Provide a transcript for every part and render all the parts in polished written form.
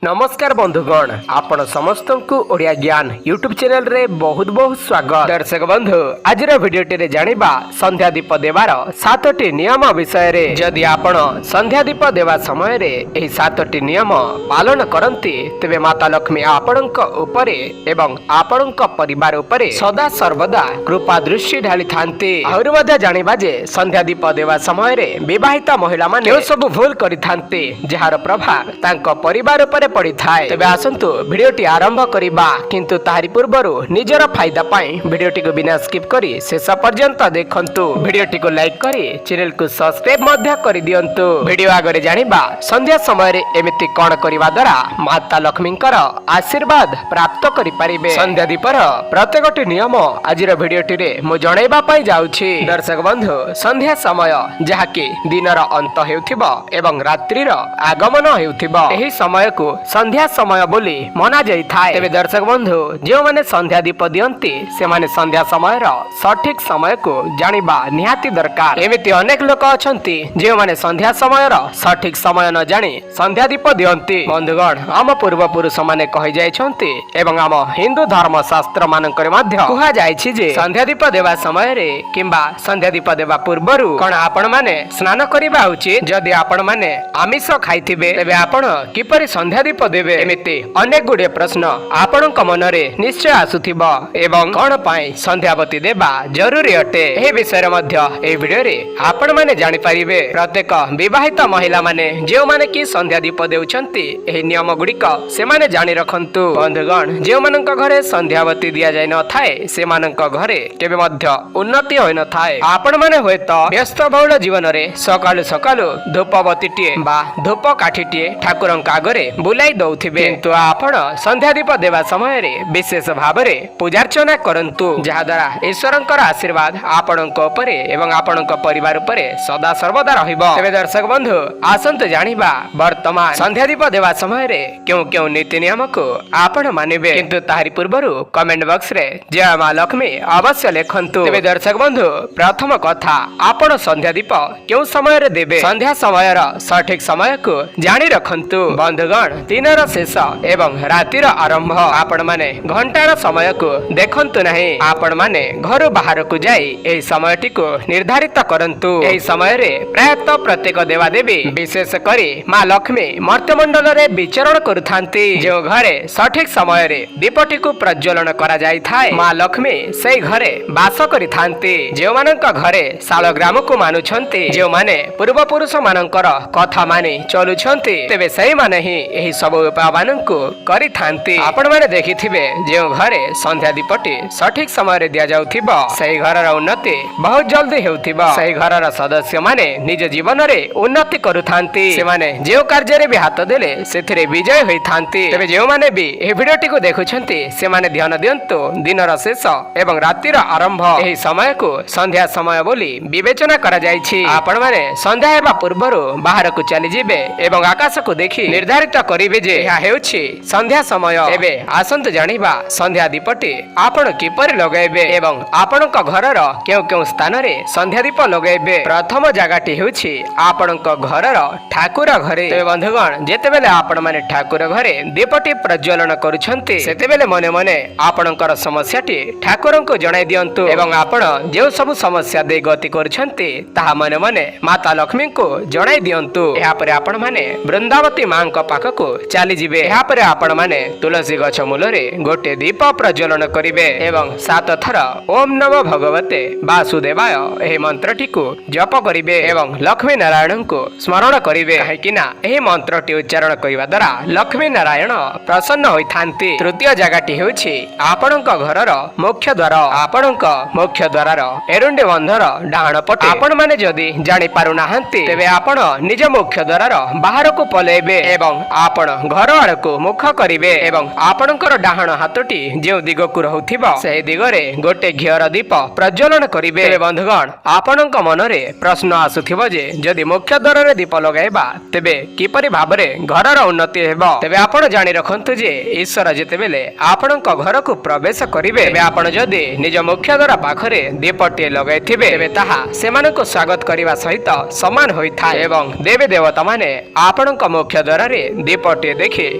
ନମସ୍କାର ବନ୍ଧୁଗଣ, ଆପଣ ସମସ୍ତଙ୍କୁ ଓଡ଼ିଆ ଜ୍ଞାନ ୟୁଟ୍ୟୁବ ଚ୍ୟାନେଲରେ ବହୁତ ବହୁତ ସ୍ୱାଗତ। ଦର୍ଶକ ବନ୍ଧୁ, ଆଜିର ଭିଡ଼ିଓଟିରେ ଜାଣିବା ସନ୍ଧ୍ୟା ଦୀପ ଦେବାର ସାତଟି ନିୟମ ବିଷୟରେ। ଯଦି ଆପଣ ସନ୍ଧ୍ୟା ଦୀପ ଦେବା ସମୟରେ ଏହି ସାତଟି ନିୟମ ପାଳନ କରନ୍ତି, ତେବେ ମାତା ଲକ୍ଷ୍ମୀ ଆପଣଙ୍କ ଉପରେ ଏବଂ ଆପଣଙ୍କ ପରିବାର ଉପରେ ସଦା ସର୍ବଦା କୃପା ଦୃଷ୍ଟି ଢାଳିଥାନ୍ତି। ଆହୁରି ମଧ୍ୟ ଜାଣିବା ଯେ ସନ୍ଧ୍ୟା ଦୀପ ଦେବା ସମୟରେ ବିବାହିତ ମହିଳାମାନେ କେଉଁ ସବୁ ଭୁଲ କରିଥାନ୍ତି, ଯାହାର ପ୍ରଭାବ ତାଙ୍କ ପରିବାର ଉପରେ ପଡ଼ିଥାଏ। ତେବେ ଆସନ୍ତୁ ଭିଡ଼ିଓଟି ଆରମ୍ଭ କରିବା, କିନ୍ତୁ ତାହାରି ପୂର୍ବରୁ ନିଜର ଫାଇଦା ପାଇଁ ଭିଡ଼ିଓଟିକୁ ବିନା ସ୍କିପ୍ କରି ଶେଷ ପର୍ଯ୍ୟନ୍ତ ଦେଖନ୍ତୁ। ଭିଡ଼ିଓଟିକୁ ଲାଇକ୍ କରି ଚ୍ୟାନେଲକୁ ସବସ୍କ୍ରାଇବ ମଧ୍ୟ କରିଦିଅନ୍ତୁ। ଭିଡ଼ିଓ ଆଗରେ ଜାଣିବା ସନ୍ଧ୍ୟା ସମୟରେ ଏମିତି କଣ କରିବା ଦ୍ୱାରା ମାତା ଲକ୍ଷ୍ମୀଙ୍କର ଆଶୀର୍ବାଦ ପ୍ରାପ୍ତ କରିପାରିବେ। ସନ୍ଧ୍ୟା ଦୀପର ପ୍ରତ୍ୟେକଟି ନିୟମ ଆଜିର ଭିଡ଼ିଓଟିରେ ମୁଁ ଜଣାଇବା ପାଇଁ ଯାଉଛି। ଦର୍ଶକ ବନ୍ଧୁ, ସନ୍ଧ୍ୟା ସମୟ, ଯାହାକି ଦିନର ଅନ୍ତ ହେଉଥିବ ଏବଂ ରାତ୍ରିର ଆଗମନ ହେଉଥିବ, ଏହି ସମୟକୁ ସନ୍ଧ୍ୟା ସମୟ ବୋଲି ମନାଯାଇଥାଏ। ତେବେ ଦର୍ଶକ ବନ୍ଧୁ, ଯେଉଁମାନେ ସନ୍ଧ୍ୟା ଦୀପ ଦିଅନ୍ତି, ସେମାନେ ସନ୍ଧ୍ୟା ସମୟର ସଠିକ ସମୟକୁ ଜାଣିବା ନିହାତି ଦରକାର। ଏମିତି ଅନେକ ଲୋକ ଅଛନ୍ତି, ଯେଉଁମାନେ ସନ୍ଧ୍ୟା ସମୟର ସଠିକ ସମୟ ନ ଜାଣି ସନ୍ଧ୍ୟା ଦୀପ ଦିଅନ୍ତି। ବନ୍ଧୁଗଣ, ଆମ ପୂର୍ବପୁରୁଷ ମାନେ କହିଯାଇଛନ୍ତି ଏବଂ ଆମ ହିନ୍ଦୁ ଧର୍ମ ଶାସ୍ତ୍ର ମାନଙ୍କରେ ମଧ୍ୟ କୁହାଯାଇଛି ଯେ ସନ୍ଧ୍ୟା ଦୀପ ଦେବା ସମୟରେ କିମ୍ବା ସନ୍ଧ୍ୟା ଦୀପ ଦେବା ପୂର୍ବରୁ କଣ ଆପଣ ମାନେ ସ୍ନାନ କରିବା ଉଚିତ? ଯଦି ଆପଣ ମାନେ ଆମିଷ ଖାଇଥିବେ, ତେବେ ଆପଣ କିପରି ସନ୍ଧ୍ୟା ଦୀପ ଦେବେ? ଏମିତି ଅନେକ ଗୁଡ଼ିଏ ପ୍ରଶ୍ନ ଆପଣଙ୍କ ମନରେ ନିଶ୍ଚୟ ଆସୁଥିବ ଏବଂ କଣ ପାଇଁ ସନ୍ଧ୍ୟାବତୀ ଦେବା ଜରୁରୀ ଅଟେ, ଏହି ବିଷୟରେ ମଧ୍ୟ ଏହି ଭିଡ଼ିଓରେ ଆପଣମାନେ ଜାଣିପାରିବେ। ପ୍ରତ୍ୟେକ ବିବାହିତ ମହିଳାମାନେ, ଯେଉଁମାନେ କି ସନ୍ଧ୍ୟା ଦୀପ ଦେଉଛନ୍ତି, ଏହି ନିୟମ ଗୁଡ଼ିକ ସେମାନେ ଜାଣି ରଖନ୍ତୁ। ବନ୍ଧୁଗଣ, ଯେଉଁମାନଙ୍କ ଘରେ ସନ୍ଧ୍ୟାବତୀ ଦିଆଯାଇ ନଥାଏ, ସେମାନଙ୍କ ଘରେ କେବେ ମଧ୍ୟ ଉନ୍ନତି ହୋଇନଥାଏ। ଆପଣମାନେ ହୁଏତ ବ୍ୟସ୍ତବହୁଳ ଜୀବନରେ ସକାଳୁ ସକାଳୁ ଧୂପବତୀଟିଏ ବା ଧୂପ କାଠିଟିଏ ଠାକୁରଙ୍କ ଆଗରେ ବୁଲାଇ ଦଉଥିବେ, କିନ୍ତୁ ଆପଣ ସନ୍ଧ୍ୟା ଦୀପ ଦେବା ସମୟରେ ବିଶେଷ ଭାବରେ ପୂଜାର୍ଚ୍ଚନା କରନ୍ତୁ, ଯାହାଦ୍ୱାରା ଈଶ୍ୱରଙ୍କର ଆଶୀର୍ବାଦ ଆପଣଙ୍କ ଉପରେ ଏବଂ ଆପଣଙ୍କ ପରିବାର ଉପରେ ସଦା ସର୍ବଦା ରହିବ। ତେବେ ଦର୍ଶକ ବନ୍ଧୁ, ଆସନ୍ତୁ ଜାଣିବା ବର୍ତ୍ତମାନ ସନ୍ଧ୍ୟା ଦୀପ ଦେବା ସମୟରେ କେଉଁ କେଉଁ ନୀତି ନିୟମକୁ ଆପଣ ମାନିବେ। କିନ୍ତୁ ତାହାରି ପୂର୍ବରୁ କମେଣ୍ଟ ବକ୍ସରେ ଜୟ ମା ଲକ୍ଷ୍ମୀ ଅବଶ୍ୟ ଲେଖନ୍ତୁ। ତେବେ ଦର୍ଶକ ବନ୍ଧୁ, ପ୍ରଥମ କଥା, ଆପଣ ସନ୍ଧ୍ୟା ଦୀପ କେଉଁ ସମୟରେ ଦେବେ? ସନ୍ଧ୍ୟା ସମୟର ସଠିକ ସମୟକୁ ଜାଣି ରଖନ୍ତୁ। ବନ୍ଧୁଗଣ, ଦିନର ଶେଷ ଏବଂ ରାତିର ଆରମ୍ଭ। ଆପଣମାନେ ଘଣ୍ଟାର ସମୟକୁ ଦେଖନ୍ତୁ ନାହିଁ। ଆପଣମାନେ ଘରୁ ବାହାରକୁ ଯାଇ ଏହି ସମୟଟିକୁ ନିର୍ଦ୍ଧାରିତ କରନ୍ତୁ। ଏହି ସମୟରେ ପ୍ରାୟତଃ ପ୍ରତ୍ୟେକ ଦେବାଦେବୀ, ବିଶେଷ କରି ମା ଲକ୍ଷ୍ମୀ ମର୍ତ୍ତ୍ୟମଣ୍ଡଳରେ ବିଚରଣ କରୁଥାନ୍ତି। ଯେଉଁ ଘରେ ସଠିକ ସମୟରେ ଦୀପଟିକୁ ପ୍ରଜ୍ୱଳନ କରାଯାଇଥାଏ, ମା ଲକ୍ଷ୍ମୀ ସେଇ ଘରେ ବାସ କରିଥାନ୍ତି। ଯେଉଁମାନଙ୍କ ଘରେ ଶାଳଗ୍ରାମକୁ ମାନୁଛନ୍ତି, ଯେଉଁମାନେ ପୂର୍ବପୁରୁଷ ମାନଙ୍କର କଥା ମାନି ଚଲୁଛନ୍ତି, ତେବେ ସେଇମାନେ ହିଁ ଏହି ସବୁ ଉପାୟମାନଙ୍କୁ କରିଥାନ୍ତି। ଆପଣମାନେ ଦେଖିଥିବେ, ଯେଉଁ ଘରେ ସନ୍ଧ୍ୟା ଦୀପଟି ସଠିକ ସମୟରେ ଦିଆଯାଉଥିବ, ସେହି ଘରର ଉନ୍ନତି ବହୁତ ଜଲ୍ଦି ହେଉଥିବ। ସେହି ଘରର ସଦସ୍ୟମାନେ ନିଜ ଜୀବନରେ ଉନ୍ନତି କରୁଥାନ୍ତି। ସେମାନେ ଯେଉଁ କାର୍ଯ୍ୟରେ ବି ହାତ ଦେଲେ ସେଥିରେ ବିଜୟ ହୋଇଥାନ୍ତି। ତେବେ ଯେଉଁମାନେ ବି ଏହି ଭିଡ଼ିଓଟିକୁ ଦେଖୁଛନ୍ତି, ସେମାନେ ଧ୍ୟାନ ଦିଅନ୍ତୁ। ଦିନର ଶେଷ ଏବଂ ରାତିର ଆରମ୍ଭ, ଏହି ସମୟକୁ ସନ୍ଧ୍ୟା ସମୟ ବୋଲି ବିବେଚନା କରାଯାଇଛି। ଆପଣମାନେ ସନ୍ଧ୍ୟା ହେବା ପୂର୍ବରୁ ବାହାରକୁ ଚାଲିଯିବେ ଏବଂ ଆକାଶକୁ ଦେଖି ନିର୍ଦ୍ଧାରିତ କରିବେ ଯେ ଏହା ହେଉଛି ସନ୍ଧ୍ୟା ସମୟ। ଏବେ ଆସନ୍ତୁ ଜାଣିବା ସନ୍ଧ୍ୟା ଦୀପଟି ଆପଣ କିପରି ଲଗାଇବେ ଏବଂ ଆପଣଙ୍କ ଘରର କେଉଁ କେଉଁ ସ୍ଥାନରେ ସନ୍ଧ୍ୟା ଦୀପ ଲଗାଇବେ। ପ୍ରଥମ ଜାଗାଟି ହେଉଛି ଆପଣଙ୍କ ଘରର ଠାକୁର ଘରେ। ତେବେ ବନ୍ଧୁଗଣ, ଯେତେବେଳେ ଆପଣମାନେ ଠାକୁର ଘରେ ଦୀପଟି ପ୍ରଜ୍ୱଳନ କରୁଛନ୍ତି, ସେତେବେଳେ ମନେ ମନେ ଆପଣଙ୍କର ସମସ୍ୟାଟି ଠାକୁରଙ୍କୁ ଜଣାଇ ଦିଅନ୍ତୁ ଏବଂ ଆପଣ ଯେଉଁ ସବୁ ସମସ୍ୟା ଦେଇ ଗତି କରୁଛନ୍ତି, ତାହା ମନେ ମନେ ମାତା ଲକ୍ଷ୍ମୀଙ୍କୁ ଜଣାଇ ଦିଅନ୍ତୁ। ଏହାପରେ ଆପଣମାନେ ବୃନ୍ଦାବତୀ ମାଙ୍କ ପାଖକୁ ଚାଲିଯିବେ। ଏହାପରେ ଆପଣମାନେ ତୁଳସୀ ଗଛ ମୂଳରେ ଗୋଟେ ଦୀପ ପ୍ରଜ୍ୱଳନ କରିବେ ଏବଂ ସାତ ଥର "ଓମ୍ ନମ ଭଗବତେ ବାସୁଦେବାୟ" ଏହି ମନ୍ତ୍ରଟିକୁ ଜପ କରିବେ ଏବଂ ଲକ୍ଷ୍ମୀ ନାରାୟଣଙ୍କୁ ସ୍ମରଣ କରିବେ, କାହିଁକି ନା ଏହି ମନ୍ତ୍ରଟି ଉଚ୍ଚାରଣ କରିବା ଦ୍ୱାରା ଲକ୍ଷ୍ମୀ ନାରାୟଣ ପ୍ରସନ୍ନ ହୋଇଥାନ୍ତି। ତୃତୀୟ ଜାଗାଟି ହେଉଛି ଆପଣଙ୍କ ଘରର ମୁଖ୍ୟ ଦ୍ୱାର। ଆପଣଙ୍କ ମୁଖ୍ୟ ଦ୍ୱାରର ଏରୁଣ୍ଡି ବନ୍ଧର ଡାହାଣ ପଟେ। ଆପଣମାନେ ଯଦି ଜାଣି ପାରୁନାହାନ୍ତି, ତେବେ ଆପଣ ନିଜ ମୁଖ୍ୟ ଦ୍ୱାରର ବାହାରକୁ ପଲେଇବେ ଏବଂ ଆପଣ ଘର ଆଡ଼କୁ ମୁଖ କରିବେ ଏବଂ ଆପଣଙ୍କର ଡାହାଣ ହାତଟି ଯେଉଁ ଦିଗକୁ ରହୁଥିବ, ସେହି ଦିଗରେ ଗୋଟେ ଘିଅର ଦୀପ ପ୍ରଜ୍ୱଳନ କରିବେ। ତେବେ ବନ୍ଧୁଗଣ, ଆପଣଙ୍କ ମନରେ ପ୍ରଶ୍ନ ଆସୁଥିବ ଯେ ଯଦି ମୁଖ୍ୟ ଦ୍ୱାରରେ ଦୀପ ଲଗାଇବା, ତେବେ କିପରି ଭାବରେ ଘରର ଉନ୍ନତି ହେବ? ତେବେ ଆପଣ ଜାଣି ରଖନ୍ତୁ ଯେ ଈଶ୍ୱର ଯେତେବେଳେ ଆପଣଙ୍କ ଘରକୁ ପ୍ରବେଶ କରିବେ, ତେବେ ଆପଣ ଯଦି ନିଜ ମୁଖ୍ୟ ଦ୍ୱାର ପାଖରେ ଦୀପଟିଏ ଲଗାଇଥିବେ, ତେବେ ତାହା ସେମାନଙ୍କୁ ସ୍ୱାଗତ କରିବା ସହିତ ସମାନ ହୋଇଥାଏ ଏବଂ ଦେବୀ ଦେବତା ମାନେ ଆପଣଙ୍କ ମୁଖ୍ୟ ଦ୍ୱାରରେ ଦୀପଟି ଦୀପଟିଏ ଦେଖି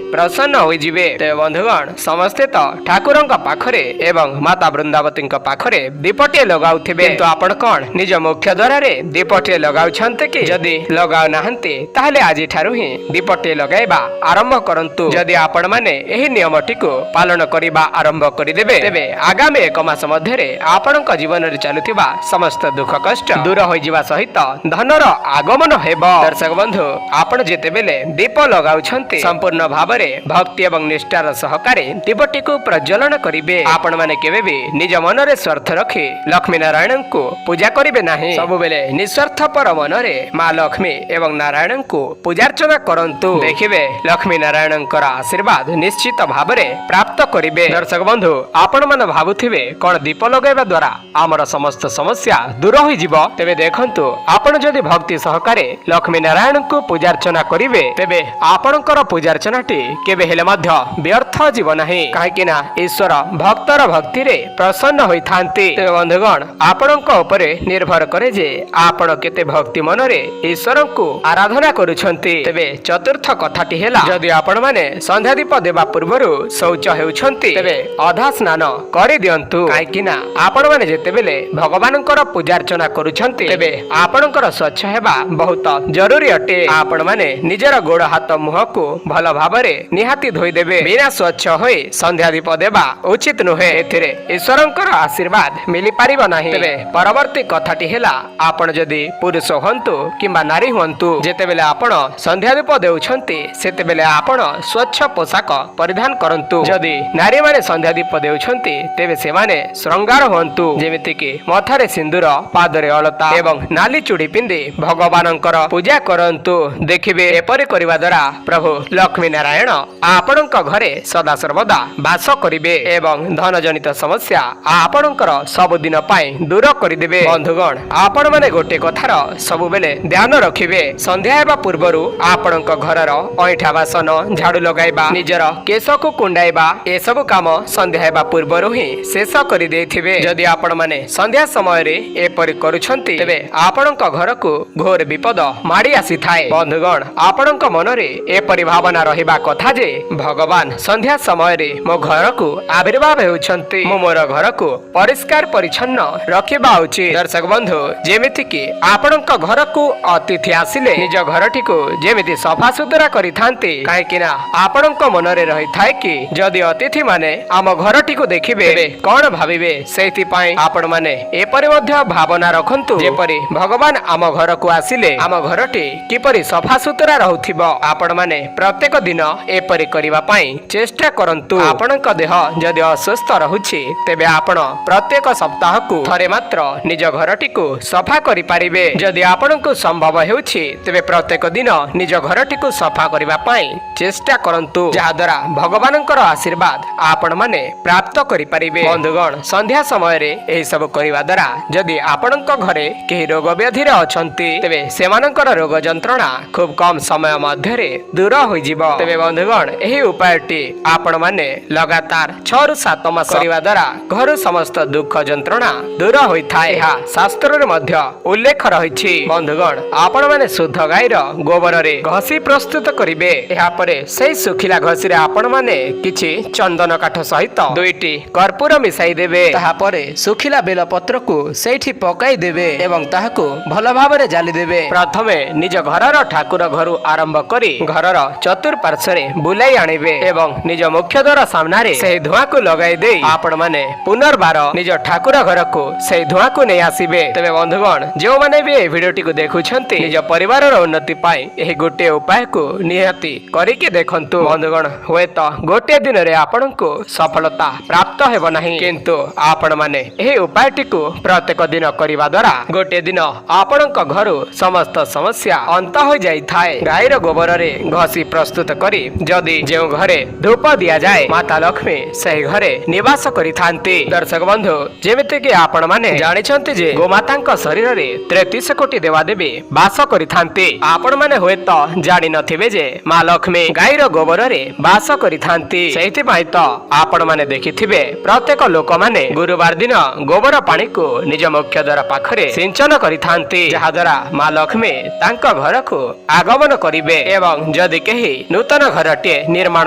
ପ୍ରସନ୍ନ ହୋଇଯିବେ। ତେବେ ବନ୍ଧୁଗଣ, ସମସ୍ତେ ତ ଠାକୁରଙ୍କ ପାଖରେ ଏବଂ ମାତା ବୃନ୍ଦାବତୀଙ୍କ ପାଖରେ ଦୀପଟିଏ ଲଗାଉଥିବେ, କିନ୍ତୁ ଆପଣ କଣ ନିଜ ମୁଖ୍ୟ ଦ୍ୱାରରେ ଦୀପଟିଏ ଲଗାଉଛନ୍ତି କି? ଯଦି ଲଗାଉନାହାନ୍ତି, ତାହେଲେ ଆଜିଠାରୁ ହିଁ ଦୀପଟିଏ ଲଗାଇବା ଆରମ୍ଭ କରନ୍ତୁ। ଯଦି ଆପଣମାନେ ଏହି ନିୟମଟିକୁ ପାଳନ କରିବା ଆରମ୍ଭ କରିଦେବେ, ତେବେ ଆଗାମୀ ଏକ ମାସ ମଧ୍ୟରେ ଆପଣଙ୍କ ଜୀବନରେ ଚାଲୁଥିବା ସମସ୍ତ ଦୁଃଖ କଷ୍ଟ ଦୂର ହୋଇଯିବା ସହିତ ଧନର ଆଗମନ ହେବ। ଦର୍ଶକ ବନ୍ଧୁ, ଆପଣ ଯେତେବେଳେ ଦୀପ ଲଗାଉଛନ୍ତି, ସମ୍ପୂର୍ଣ୍ଣ ଭାବରେ ଭକ୍ତି ଏବଂ ନିଷ୍ଠାର ସହକାରେ ଦୀପଟିକୁ ପ୍ରଜ୍ୱଳନ କରିବେ। ଆପଣମାନେ କେବେ ବି ନିଜ ମନରେ ସ୍ୱାର୍ଥ ରଖି ଲକ୍ଷ୍ମୀ ନାରାୟଣଙ୍କୁ ପୂଜା କରିବେ ନାହିଁ। ସବୁବେଳେ ନିସ୍ୱାର୍ଥପର ମନରେ ମା ଲକ୍ଷ୍ମୀ ଏବଂ ନାରାୟଣଙ୍କୁ ପୂଜାର୍ଚ୍ଚନା କରନ୍ତୁ। ଦେଖିବେ, ଲକ୍ଷ୍ମୀ ନାରାୟଣଙ୍କର ଆଶୀର୍ବାଦ ନିଶ୍ଚିତ ଭାବରେ ପ୍ରାପ୍ତ କରିବେ। ଦର୍ଶକ ବନ୍ଧୁ, ଆପଣମାନେ ଭାବୁଥିବେ, କଣ ଦୀପ ଲଗାଇବା ଦ୍ୱାରା ଆମର ସମସ୍ତ ସମସ୍ୟା ଦୂର ହୋଇଯିବ? ତେବେ ଦେଖନ୍ତୁ, ଆପଣ ଯଦି ଭକ୍ତି ସହକାରେ ଲକ୍ଷ୍ମୀ ନାରାୟଣଙ୍କୁ ପୂଜାର୍ଚ୍ଚନା କରିବେ, ତେବେ ଆପଣଙ୍କର ପୂଜାର୍ଚ୍ଚନାଟି କେବେ ହେଲେ ମଧ୍ୟ ବ୍ୟର୍ଥ ଯିବ ନାହିଁ। କାହିଁକି ନା ଈଶ୍ୱର ଭକ୍ତର ଭକ୍ତିରେ ପ୍ରସନ୍ନ ହୋଇଥାନ୍ତି। ତେବେ ବନ୍ଧୁଗଣ, ଆପଣଙ୍କ ଉପରେ ନିର୍ଭର କରେ ଯେ ଆପଣ କେତେ ଭକ୍ତି ମନରେ ଈଶ୍ୱରଙ୍କୁ ଆରାଧନା କରୁଛନ୍ତି। ତେବେ ଚତୁର୍ଥ କଥାଟି ହେଲା, ଯଦି ଆପଣମାନେ ସନ୍ଧ୍ୟା ଦୀପ ଦେବା ପୂର୍ବରୁ ଶୌଚ ହେଉଛନ୍ତି, ତେବେ ଅଧା ସ୍ନାନ କରିଦିଅନ୍ତୁ। କାହିଁକି ନା ଆପଣମାନେ ଯେତେବେଳେ ଭଗବାନଙ୍କର ପୂଜାର୍ଚ୍ଚନା କରୁଛନ୍ତି, ତେବେ ଆପଣଙ୍କର ସ୍ୱଚ୍ଛ ହେବା ବହୁତ ଜରୁରୀ ଅଟେ। ଆପଣମାନେ ନିଜର ଗୋଡ, ହାତ, ମୁହଁକୁ ଭଲ ଭାବରେ ନିହାତି ଧୋଇଦେବେ। ବିନା ସ୍ୱଚ୍ଛ ହୋଇ ସନ୍ଧ୍ୟା ଦୀପ ଦେବା ଉଚିତ ନୁହେଁ। ଏଥିରେ ଈଶ୍ୱରଙ୍କର ଆଶୀର୍ବାଦ ମିଳିପାରିବ ନାହିଁ। ତେବେ ପରବର୍ତ୍ତୀ କଥାଟି ହେଲା, ଆପଣ ଯଦି ପୁରୁଷ ହୁଅନ୍ତୁ କିମ୍ବା ନାରୀ ହୁଅନ୍ତୁ, ଯେତେବେଳେ ଆପଣ ସନ୍ଧ୍ୟା ଦୀପ ଦେଉଛନ୍ତି, ସେତେବେଳେ ଆପଣ ସ୍ୱଚ୍ଛ ପୋଷାକ ପରିଧାନ କରନ୍ତୁ। ଯଦି ନାରୀମାନେ ସନ୍ଧ୍ୟା ଦୀପ ଦେଉଛନ୍ତି, ତେବେ ସେମାନେ ଶୃଙ୍ଗାର ହୁଅନ୍ତୁ, ଯେମିତିକି ମଥାରେ ସିନ୍ଦୁର, ପାଦରେ ଅଳତା ଏବଂ ନାଲି ଚୁଡ଼ି ପିନ୍ଧି ଭଗବାନଙ୍କର ପୂଜା କରନ୍ତୁ। ଦେଖିବେ, ଏପରି କରିବା ଦ୍ୱାରା ପ୍ରଭୁ ଲକ୍ଷ୍ମୀ ନାରାୟଣ ଆପଣଙ୍କ ଘରେ ସଦା ସର୍ବଦା ବାସ କରିବେ ଏବଂ ଧନ ଜନିତ ସମସ୍ୟା ଆପଣଙ୍କର ସବୁଦିନ ପାଇଁ ଦୂର କରିଦେବେ। ବନ୍ଧୁଗଣ, ଆପଣମାନେ ଗୋଟେ କଥାର ସବୁବେଳେ ଧ୍ୟାନ ରଖିବେ। ସନ୍ଧ୍ୟା ହେବା ପୂର୍ବରୁ ଆପଣଙ୍କ ଘରର ଅଇଁଠା ବାସନ ଝାଡୁ ଲଗାଇବା, ନିଜର କେଶକୁ କୁଣ୍ଡାଇବା, ଏସବୁ କାମ ସନ୍ଧ୍ୟା ହେବା ପୂର୍ବରୁ ହିଁ ଶେଷ କରିଦେଇଥିବେ। ଯଦି ଆପଣମାନେ ସନ୍ଧ୍ୟା ସମୟରେ ଏପରି କରୁଛନ୍ତି, ତେବେ ଆପଣଙ୍କ ଘରକୁ ଘୋର ବିପଦ ମାଡ଼ି ଆସିଥାଏ। ବନ୍ଧୁଗଣ, ଆପଣଙ୍କ ମନରେ ଏପରି ଭାବନା ରହିବା କଥା ଯେ ଭଗବାନ ସନ୍ଧ୍ୟା ସମୟରେ ମୋ ଘରକୁ ଆବିର୍ଭାବ ହେଉଛନ୍ତି, ମୁଁ ମୋର ଘରକୁ ପରିଷ୍କାର ପରିଚ୍ଛନ୍ନ ରଖିବା ଉଚିତ। ଦର୍ଶକ ବନ୍ଧୁ, ଯେମିତିକି ଆପଣଙ୍କ ଘରକୁ ଅତିଥି ଆସିଲେ ନିଜ ଘରଟିକୁ ଯେମିତି ସଫାସୁତୁରା କରିଥାନ୍ତି, କାହିଁକି ନା ଆପଣଙ୍କ ମନରେ ରହିଥାଏ କି ଯଦି ଅତିଥି ମାନେ ଆମ ଘରଟିକୁ ଦେଖିବେ, ତେବେ କଣ ଭାବିବେ। ସେଇଥିପାଇଁ ଆପଣମାନେ ଏପରି ମଧ୍ୟ ଭାବନା ରଖନ୍ତୁ, ଯେପରି ଭଗବାନ ଆମ ଘରକୁ ଆସିଲେ ଆମ ଘରଟି କିପରି ସଫାସୁତୁରା ରହୁଥିବ। ଆପଣମାନେ ପ୍ରତ୍ୟେକ ଦିନ ଏପରି କରିବା ପାଇଁ ଚେଷ୍ଟା କରନ୍ତୁ। ଆପଣଙ୍କ ଦେହ ଯଦି ଅସୁସ୍ଥ ରହୁଛି, ତେବେ ଆପଣ ପ୍ରତ୍ୟେକ ସପ୍ତାହକୁ ଥରେ ମାତ୍ର ନିଜ ଘରଟିକୁ ସଫା କରିପାରିବେ। ଯଦି ଆପଣଙ୍କୁ ସମ୍ଭବ ହେଉଛି, ତେବେ ପ୍ରତ୍ୟେକ ଦିନ ନିଜ ଘରଟିକୁ ସଫା କରିବା ପାଇଁ ଚେଷ୍ଟା କରନ୍ତୁ, ଯାହାଦ୍ୱାରା ଭଗବାନଙ୍କର ଆଶୀର୍ବାଦ ଆପଣମାନେ ପ୍ରାପ୍ତ କରିପାରିବେ। ବନ୍ଧୁଗଣ, ସନ୍ଧ୍ୟା ସମୟରେ ଏହି ସବୁ କରିବା ଦ୍ୱାରା ଯଦି ଆପଣଙ୍କ ଘରେ କେହି ରୋଗ ବ୍ୟାଧିରେ ଅଛନ୍ତି, ତେବେ ସେମାନଙ୍କର ରୋଗ ଯନ୍ତ୍ରଣା ଖୁବ କମ ସମୟ ମଧ୍ୟରେ ଦୂର ହୋଇଯିବ। ତେବେ ବନ୍ଧୁଗଣ, ଏହି ଉପାୟଟି ଆପଣମାନେ ଲଗାତାର 6ରୁ 7 ମାସ କରିବା ଦ୍ୱାରା ଘରୁ ସମସ୍ତ ଦୁଃଖ ଯନ୍ତ୍ରଣା ଦୂର ହୋଇଥାଏ। ଏହା ଶାସ୍ତ୍ରରେ ମଧ୍ୟ ଉଲ୍ଲେଖ ରହିଛି। ବନ୍ଧୁଗଣ, ଆପଣମାନେ ଶୁଦ୍ଧ ଗାଈର ଗୋବରରେ ଘଷି ପ୍ରସ୍ତୁତ କରିବେ। ଏହାପରେ ସେଇ ଶୁଖିଲା ଘଷିରେ ଆପଣମାନେ କିଛି ଚନ୍ଦନ କାଠ ସହିତ ଦୁଇଟି କର୍ପୂର ମିଶାଇ ଦେବେ। ତାହାପରେ ଶୁଖିଲା ବେଲ ପତ୍ରକୁ ସେଇଠି ପକାଇ ଦେବେ ଏବଂ ତାହାକୁ ଭଲ ଭାବରେ ଜାଳି ଦେବେ। ପ୍ରଥମେ ନିଜ ଘରର ଠାକୁର ଘରୁ ଆରମ୍ଭ କରି ଘରର ଚତୁଃପାର୍ଶ୍ୱରେ ବୁଲାଇ ଆଣିବେ ଏବଂ ନିଜ ମୁଖ୍ୟ ଦ୍ୱାର ସାମ୍ନାରେ ସେହି ଧୂଆଁକୁ ଲଗାଇ ଦେଇ ଆପଣମାନେ ପୁନର୍ବାର ନିଜ ଠାକୁର ଘରକୁ ସେହି ଧୂଆଁକୁ ନେଇ ଆସିବେ। ତେବେ ବନ୍ଧୁଗଣ, ଯେଉଁମାନେ ବି ଏହି ଭିଡିଓଟିକୁ ଦେଖୁଛନ୍ତି, ନିଜ ପରିବାରର ଉନ୍ନତି ପାଇଁ ଏହି ଗୋଟିଏ ଉପାୟକୁ ନିହାତି କରିକି ଦେଖନ୍ତୁ। ବନ୍ଧୁଗଣ, ହୁଏତ ଗୋଟିଏ ଦିନରେ ଆପଣଙ୍କୁ ସଫଳତା ପ୍ରାପ୍ତ ହେବ ନାହିଁ, କିନ୍ତୁ ଆପଣମାନେ ଏହି ଉପାୟଟିକୁ ପ୍ରତ୍ୟେକ ଦିନ କରିବା ଦ୍ୱାରା ଗୋଟିଏ ଦିନ ଆପଣଙ୍କ ଘରୁ ସମସ୍ତ ସମସ୍ୟା ଅନ୍ତ ହୋଇଯାଇଥାଏ। ଗାଈର ଗୋବରରେ ଘଷି ପ୍ରସ୍ତୁତ କରି ଯଦି ଯେଉଁ ଘରେ ଧୂପ ଦିଆଯାଏ, ମାତା ଲକ୍ଷ୍ମୀ ସେହି ଘରେ ନିବାସ କରିଥାନ୍ତି। ଦର୍ଶକ ବନ୍ଧୁ, ଯେମିତିକି ଆପଣମାନେ ଜାଣିଛନ୍ତି ଯେ ଗୋମାତାଙ୍କ ଶରୀରରେ 33 କୋଟି ଦେବାଦେବୀ ବାସ କରିଥାନ୍ତି। ଆପଣମାନେ ହୁଏତ ଜାଣିନଥିବେ ଯେ ମା ଲକ୍ଷ୍ମୀ ଗାଈର ଗୋବରରେ ବାସ କରିଥାନ୍ତି। ସେଇଥିପାଇଁ ତ ଆପଣମାନେ ଦେଖିଥିବେ, ପ୍ରତ୍ୟେକ ଲୋକମାନେ ଗୁରୁବାର ଦିନ ଗୋବର ପାଣିକୁ ନିଜ ମୁଖ୍ୟ ଦ୍ୱାର ପାଖରେ ସିଞ୍ଚନ କରିଥାନ୍ତି, ଯାହାଦ୍ୱାରା ମା ଲକ୍ଷ୍ମୀ ତାଙ୍କ ଘରକୁ ଆଗମନ କରିବେ। ଏବଂ ଯଦି କେହି କେହି ନୂତନ ଘରଟିଏ ନିର୍ମାଣ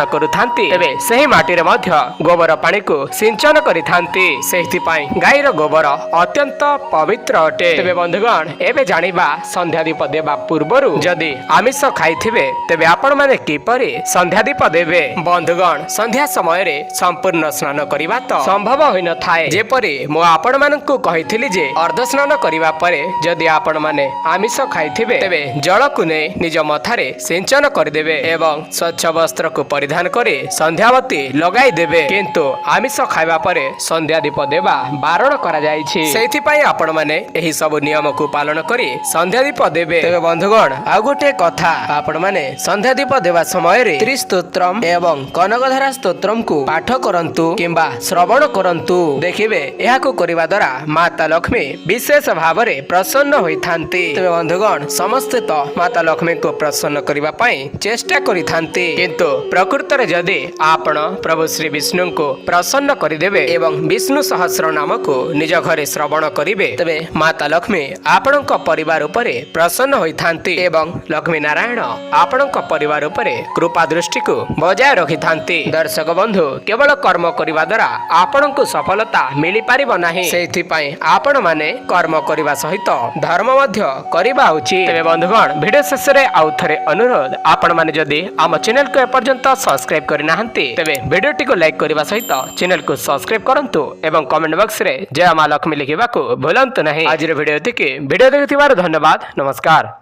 କରୁଥାନ୍ତି, ତେବେ ସେହି ମାଟିରେ ମଧ୍ୟ ଗୋବର ପାଣିକୁ ସିଞ୍ଚନ କରିଥାନ୍ତି। ସେଇଥିପାଇଁ ଗାଈର ଗୋବର ଅତ୍ୟନ୍ତ ପବିତ୍ର ଅଟେ। ତେବେ ବନ୍ଧୁଗଣ, ଏବେ ଜାଣିବା ସନ୍ଧ୍ୟା ଦୀପ ଦେବା ପୂର୍ବରୁ ଯଦି ଆମିଷ ଖାଇଥିବେ, ତେବେ ଆପଣମାନେ କିପରି ସନ୍ଧ୍ୟା ଦୀପ ଦେବେ? ବନ୍ଧୁଗଣ, ସନ୍ଧ୍ୟା ସମୟରେ ସମ୍ପୂର୍ଣ୍ଣ ସ୍ନାନ କରିବା ତ ସମ୍ଭବ ହୋଇନଥାଏ। ଯେପରି ମୁଁ ଆପଣମାନଙ୍କୁ କହିଥିଲି ଯେ ଅର୍ଦ୍ଧ ସ୍ନାନ କରିବା ପରେ ଯଦି ଆପଣମାନେ ଆମିଷ ଖାଇଥିବେ, ତେବେ ଜଳକୁ ନେଇ ନିଜ ମଥାରେ ସିଞ୍ଚନ କରିଦେବେ ଏବଂ ସ୍ୱଚ୍ଛ ବସ୍ତ୍ରକୁ ପରିଧାନ କରି ସନ୍ଧ୍ୟାବତୀ ଲଗାଇ ଦେବେ। କିନ୍ତୁ ଆମିଷ ଖାଇବା ପରେ ସନ୍ଧ୍ୟା ଦୀପ ଦେବା ବାରଣ କରାଯାଇଛି। ସେଇଥିପାଇଁ ଆପଣମାନେ ଏହି ସବୁ ନିୟମକୁ ପାଳନ କରି ସନ୍ଧ୍ୟା ଦୀପ ଦେବେ। ତେବେ ବନ୍ଧୁଗଣ, ଆଉ ଗୋଟିଏ କଥା, ଆପଣମାନେ ସନ୍ଧ୍ୟା ଦୀପ ଦେବା ସମୟରେ ତ୍ରିସ୍ତୋତ୍ରମ ଏବଂ କନକଧାରା ସ୍ତୋତ୍ରମକୁ ପାଠ କରନ୍ତୁ କିମ୍ବା ଶ୍ରବଣ କରନ୍ତୁ। ଦେଖିବେ, ଏହାକୁ କରିବା ଦ୍ୱାରା ମାତା ଲକ୍ଷ୍ମୀ ବିଶେଷ ଭାବରେ ପ୍ରସନ୍ନ ହୋଇଥାନ୍ତି। ତେବେ ବନ୍ଧୁଗଣ, ସମସ୍ତେ ତ ମାତା ଲକ୍ଷ୍ମୀଙ୍କୁ ପ୍ରସନ୍ନ କରିବା ପାଇଁ ଚେଷ୍ଟା କରିଥାନ୍ତି, କିନ୍ତୁ ପ୍ରକୃତରେ ଯଦି ଆପଣ ପ୍ରଭୁ ଶ୍ରୀ ବିଷ୍ଣୁଙ୍କୁ ପ୍ରସନ୍ନ କରିଦେବେ ଏବଂ ବିଷ୍ଣୁ ସହସ୍ର ନାମକୁ ନିଜ ଘରେ ଶ୍ରବଣ କରିବେ, ତେବେ ମାତା ଲକ୍ଷ୍ମୀ ଆପଣଙ୍କ ପରିବାର ଉପରେ ପ୍ରସନ୍ନ ହୋଇଥାନ୍ତି ଏବଂ ଲକ୍ଷ୍ମୀ ନାରାୟଣ ଆପଣଙ୍କ ପରିବାର ଉପରେ କୃପା ଦୃଷ୍ଟିକୁ ବଜାୟ ରଖିଥାନ୍ତି। ଦର୍ଶକ ବନ୍ଧୁ, କେବଳ କର୍ମ କରିବା ଦ୍ୱାରା ଆପଣଙ୍କୁ ସଫଳତା ମିଳିପାରିବ ନାହିଁ। ସେଇଥିପାଇଁ ଆପଣମାନେ କର୍ମ କରିବା ସହିତ ଧର୍ମ ମଧ୍ୟ କରିବା ଉଚିତ। ତେବେ ବନ୍ଧୁଗଣ, ଭିଡ଼ିଓ ଶେଷରେ ଆଉ ଥରେ ଅନୁରୋଧ, ଆପଣମାନେ ଯଦି ଆମ ଚ୍ୟାନେଲକୁ ଏପର୍ଯ୍ୟନ୍ତ ସବସ୍କ୍ରାଇବ କରିନାହାନ୍ତି, ତେବେ ଭିଡ଼ିଓଟିକୁ ଲାଇକ୍ କରିବା ସହିତ ଚ୍ୟାନେଲକୁ ସବସ୍କ୍ରାଇବ କରନ୍ତୁ ଏବଂ କମେଣ୍ଟ ବକ୍ସରେ ଜୟ ମା ଲକ୍ଷ୍ମୀ ଲେଖିବାକୁ ଭୁଲନ୍ତୁ ନାହିଁ। ଆଜିର ଭିଡ଼ିଓ ଏତିକି। ଭିଡ଼ିଓ ଦେଖୁଥିବାରୁ ଧନ୍ୟବାଦ। ନମସ୍କାର।